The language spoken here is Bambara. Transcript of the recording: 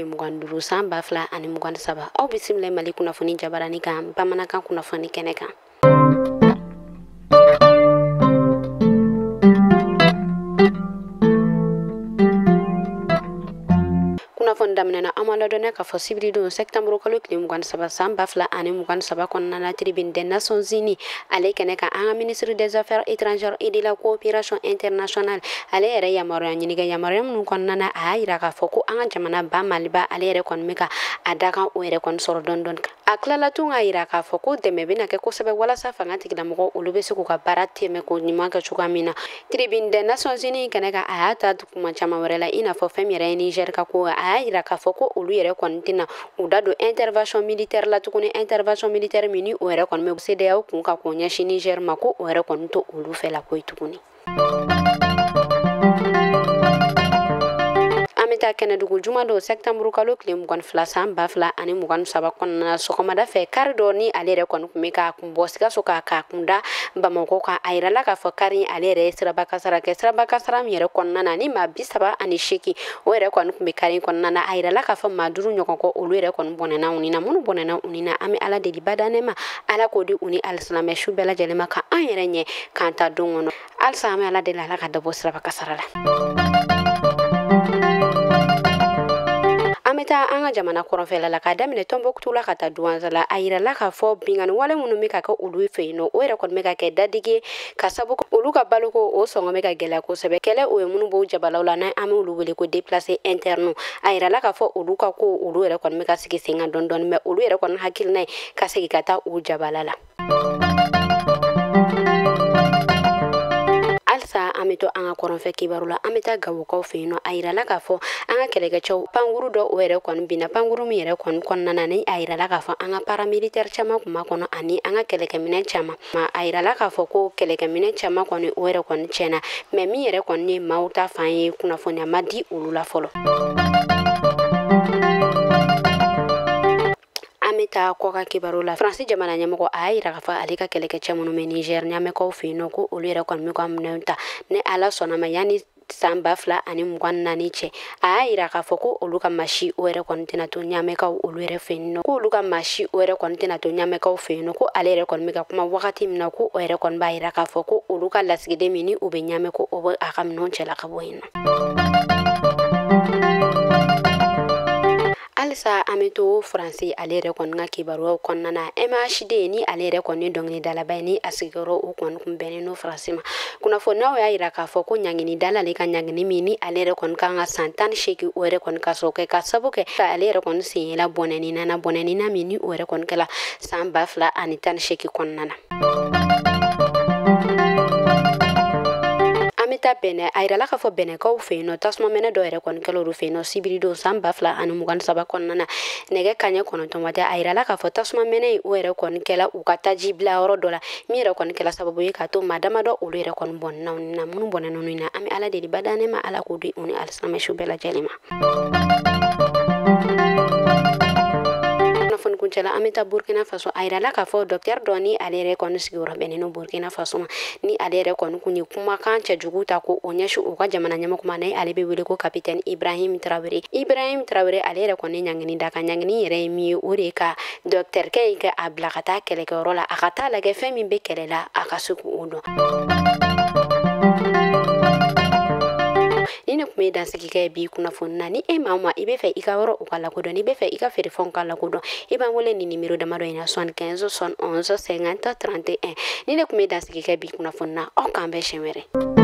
tile 25 san 2023. Aw bisimila Mali kunnafoni jabarani kan bamanankan kunnafoni kɛnɛ kan. Kunnafoni daminɛna an ma ladɔnniya k'a fɔ sibiridon septembre kalo tile 23 san 2023 kɔnɔna na tribune des Nations Unies ale kɛnɛ kan an ka ministre des affaires étrangères et de la coopération internationale ale yɛrɛ yamaruya ɲininka yamaruya minnu kɔnɔna na a y'a yira k'a fɔ ko an ka jamana ba Maliba ale yɛrɛ kɔni bɛ ka a dakan o yɛrɛ kɔni sɔrɔ dɔɔni dɔɔni. A tilala tun k'a yira k'a fɔ ko dɛmɛ bɛna kɛ kosɛbɛ walasa fanga tigilamɔgɔw olu bɛ se k'u ka baara tɛmɛ ko ɲuman kɛ cogoya min na. Tribune des Nations Unies kɛnɛ kan a y'a ta kuma caman wɛrɛ la i n'a fɔ fɛn min yɛrɛ ye Niger ka ko a y'a yira k'a fɔ ko olu yɛrɛ kɔni tɛna u da don intervention militaire la tuguni, intervention militaire min ni o yɛrɛ kɔni bɛ CEDEAO kun kan k'o ɲɛsin Niger ma ko o yɛrɛ kɔni to olu fɛ la koyi tuguni. An bɛ taa kɛnɛdugu juma don septembre kalo tile 22 san 2023 kɔnɔna na sɔgɔmada fɛ kari dɔ ni ale yɛrɛ kɔni tun bɛ k'a kun bɔ Sikaso k'a kun da Bamakɔ kan. A yirala k'a fɔ kari ale yɛrɛ ye siraba kasara kɛ, siraba kasara min yɛrɛ kɔnɔna na ni maa 38 o yɛrɛ kɔni tun bɛ kari kɔnɔna na. A yirala k'a fɔ maa 5 ɲɔgɔn kɔ olu yɛrɛ kɔni bɔnɛna u ni na. Minnu bɔnɛna u ni na an bɛ Ala deli badanɛ ma Ala k'o di u ni alisilamɛ su bɛɛ lajɛlen ma ka an yɛrɛ ɲɛ k'an ta don kɔnɔ. Halisa an bɛ Ala deli Ala ka dabɔ siraba kasara la. An bɛ taa an ka jamana kɔrɔnfɛla la k'a daminɛ Tɔnbɔkutu la ka taa Duwanza la. A yirala k'a fɔ binkanni wale minnu bɛ ka kɛ olu fɛ yen nɔ o yɛrɛ kɔni bɛ ka kɛ dadigi ka sabu olu ka baloko o sɔngɔ bɛ ka gɛlɛya kosɛbɛ. Kɛlɛ o ye minnu b'o jabalaw la n'an bɛ olu wele ko déplacé interne. A yirala k'a fɔ olu ka ko olu yɛrɛ kɔni bɛ ka sigi sen kan dɔɔni dɔɔni, mais olu yɛrɛ kɔni hakilina ye ka segin ka taa u jabala la. Halisa an bɛ to an ka kɔrɔnfɛ kibaru la, an bɛ taa Gawokaw fɛ yen nɔ. A yirala k'a fɔ an ka kɛlɛkɛcɛw pankuru dɔ o yɛrɛ kɔni binna, pankuru min yɛrɛ kɔni kɔnɔna na ni a yirala k'a fɔ an ka paramilitaire caman kun b'a kɔnɔ ani an ka kɛlɛkɛminɛn caman. A yirala k'a fɔ ko kɛlɛkɛminɛn caman kɔni o yɛrɛ kɔni tiɲɛna, mais min yɛrɛ kɔni ye maaw ta fan ye kunnafoniya ma di olu la fɔlɔ. An bɛ taa kɔkan kibaru la. Faransi jamana ɲɛmɔgɔ a y'a yira k'a fɔ ale ka kɛlɛkɛcɛ minnu bɛ Niger ɲamɛkaw fɛ yen nɔ ko olu yɛrɛ kɔni bɛ ka minɛnw ta ni Ala sɔnna ma yanni san 2024 cɛ. A y'a yira k'a fɔ ko olu ka masi o yɛrɛ kɔni tɛna to ɲamɛkaw olu yɛrɛ fɛ yen nɔ, ko olu ka masi o yɛrɛ kɔni tɛna to ɲamɛkaw fɛ yen nɔ, ko ale yɛrɛ kɔni bɛ ka kuma wagati min na ko o yɛrɛ kɔni b'a yira k'a fɔ ko olu ka lasigiden min ni u bɛ ɲamɛ ko o bɛ a ka minɛnw cɛla ka bɔ yen nɔ. Halisa an bɛ to Faransi ale yɛrɛ kɔni ka kibaruyaw kɔnɔna na. MHD ni ale yɛrɛ kɔni dɔnkilidalaba ye ni a sigiyɔrɔ o kɔni kun bɛnnen don Faransi ma. Kunnafoniyaw y'a yira k'a fɔ ko ɲanginidala ale ka ɲangini min ni ale yɛrɛ kɔni kan ka san 18 o yɛrɛ kɔni ka sɔrɔ kɛ ka sabu kɛ ka ale yɛrɛ kɔni sen yela bɔnɛni na, bɔnɛni na min ni o yɛrɛ kɔni kɛla san 2018 kɔnɔna na. An bɛ taa Bɛnɛ. A yirala k'a fɔ Bɛnɛkaw fɛ yen nɔ tasuma mɛnɛ dɔ yɛrɛ kɔni kɛla olu fɛ yen nɔ sibiridon san 2023 kɔnɔna na nɛgɛ kanɲɛ 9 waati. A yirala k'a fɔ tasuma mɛnɛ o yɛrɛ kɔni kɛla u ka taji bila yɔrɔ dɔ la min yɛrɛ kɔni kɛla sababu ye k'a to maa damadɔ olu yɛrɛ kɔni bɔnɛna u ni na. Minnu bɔnɛna u ni na an bɛ Ala deli badanɛ ma Ala k'o di u ni alisilamɛ su bɛɛ lajɛlen ma. Kunnafoni kuncɛla an bɛ taa Burkina Faso. A yirala k'a fɔ docteur dɔ ni ale yɛrɛ kɔni sigiyɔrɔ bɛnnen don Burkina Faso ma ni ale yɛrɛ kɔni kun ye kumakan cɛjugu ta ko o ɲɛsin u ka jamana ɲɛmɔgɔ ma ni ale bɛ wele ko capitaine Ibrahim Traoré. Ibrahim Traoré ale yɛrɛ kɔni ɲangini da kan, ɲangini yɛrɛ ye min ye o de ye ka docteur kɛ in kɛ a bila ka taa kɛlɛkɛyɔrɔ la a ka taa lajɛ fɛn min bɛ kɛlɛ la a ka se k'o dɔn. Ni ne tun bɛ dansigi kɛ bi kunnafoni na. Ni e maa ma i bɛ fɛ i ka yɔrɔ u ka lakodɔn, n'i bɛ fɛ i ka feerefɛnw ka lakodɔn, i b'an wele ni nimero damadɔ in na 75 71 50 31. Ni ne tun bɛ dansigi kɛ bi kunnafoni na, aw k'an bɛn siɲɛ wɛrɛ.